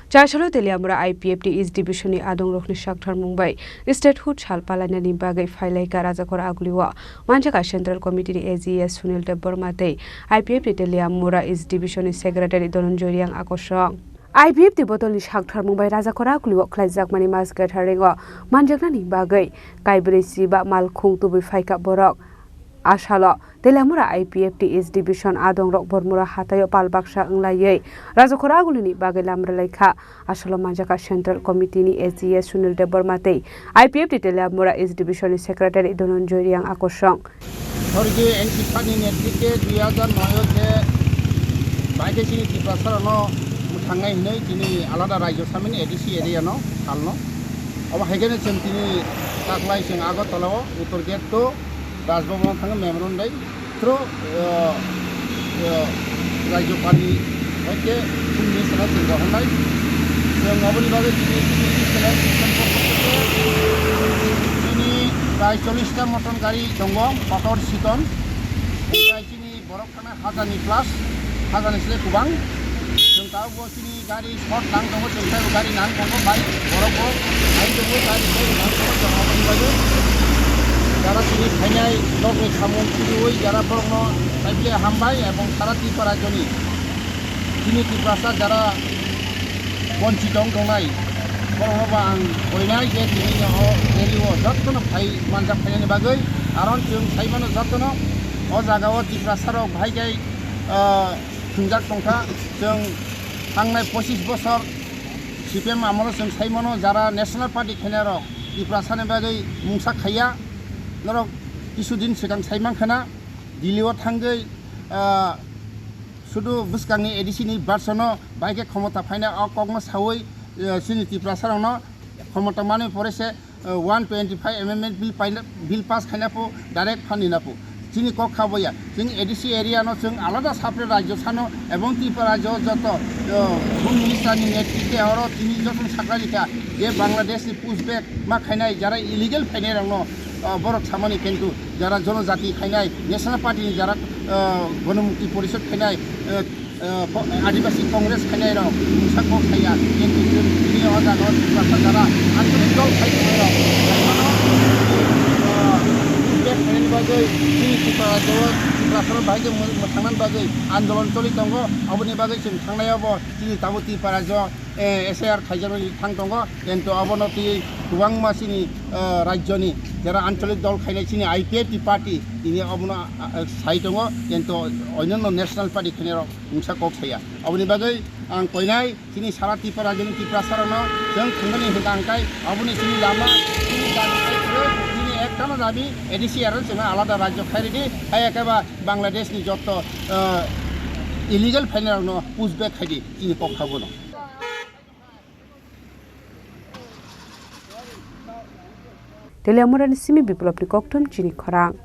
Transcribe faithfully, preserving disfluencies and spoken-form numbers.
Chasalo Teliamura I P F T East Division ni adongrokni sakthar mung bai statehood sal palainani bagwi phailaika Rajakor Agulio manjaka Central Committee ni A G S Sunil Debbarma tei I P F T Teliamura East Division ni Secretary Dhananjoy Riang akosong. I P F T bodolni sakthar mung bai Rajakor Agulio khlaijakmani mas gatharingo manjaknani bagwi kaibrwi chiba malkhung tubui phaika borok. Asalo Teliamura I P F T East Division adongrok Bormura hataio pal baksa wnglaiwi Rajakor Agulini bagwi lamra laikha. Asalo manjaka Central Committee ni A G S Sunil Debbarma tei I P F T Teliamura East Division ni Secretary Dhananjoy Riang akosong. Swargiyo N P Sani netrite dui hajar noi o je baikhe chini Tiprasarokno mwthangnai hinwi tini alada rajyo samani A D C area no salno. Obo haikhe chwng tini taklai chwng Agartala o Uttor Gate to Raj Bhavan thangwi memorandum bai through, uh, uh, Rajyapal ni hai khe Home Minister no chwng rohornai. Chwng oboni bagwi tini, tini prai chollish ta motor gari tongo, kotor chiton. Tei chini borok thangna hajar ni plus, hajar ni se kwbang. Chwng tabuk bo chini gari short nang tongo, chwng tei gari nang tongo, bai borok bo hai tongo, gari tei nang tongo, chwng aboni bagwi jara chini phainai nokni samung twiwi jara borokno taiphile hambai, ebong sara Tripura rajyoni chini Tiprasa jara bonchit wng tongnai borokno bo ang koinai je tini o rally o jotono phai manjak phainani bagwi, karon chwng sai mano jotono o jaga o Tiprasarok bahai khe, ah, thwngjak tongkha. Chwng thangnai pochis bosor C P M amolo chwng sai mano jara National Party khainai rok Tiprasani bagwi mungsa khaiya. Norok kisu din swkang sai mankha na Delhi o thangwi, ah, sudu bwskangni A D C ni version o bai khe khomota phainai o kokno sawi, ah, chini Tiprasarokno khomota manwi pore se, ah, one twenty five amendment bill paina, bill pass khaina pho direct phan nina pho. Chini kok kha boya. Chini A D C area no chwng alada separate rajyo sano ebong Tripura rajyo joto, ah, Home Minister ni netrite oro tini joto sakha rikha je Bangladesh ni push back ma khainai jara illegal phainai rokno, ah, borok samani kintu jara jonojati khainai, National Party ni jara, ah, Ganamukti Porishad khainai, ah, ah, ko-, Adibasi Congress khainai rok mungsa kok khaiya, kintu chwng tini o jaga o Tiprasa jara ancholik dol khai tongnai rok, ah, back khainani bagwi chini Tiprasa o, Tiprasa o bahai khe mw-, mwthangnani bagwi andolon choli tongo. Aboni bagwi chwng thangnai o bo chini tabuk Tiprasa o, eh, S I R khaijaknai thang tongo, kintu abono twi kwbangma chini, eh, rajyoni jara ancholik dol khainai chini I P F T party tini abono, ah, ah, sai tongo, kintu onyanno national party khainai rok mungsa kok saya. Aboni bagwi ang koinai chini sara Tripura rajyoni Tiprasarokno chwng thwngmani hwnkha hwnkhe aboni chini lama, chini dabi, chini ektano dabi A D C aro chwngno alada rajyo khairidi, hai ekhe ba Bangladesh ni jotto, eh, illegal phainai rokno push back khaidi chini kok kha bono. Teliamurani simi Biplopni kokthum chini khorang.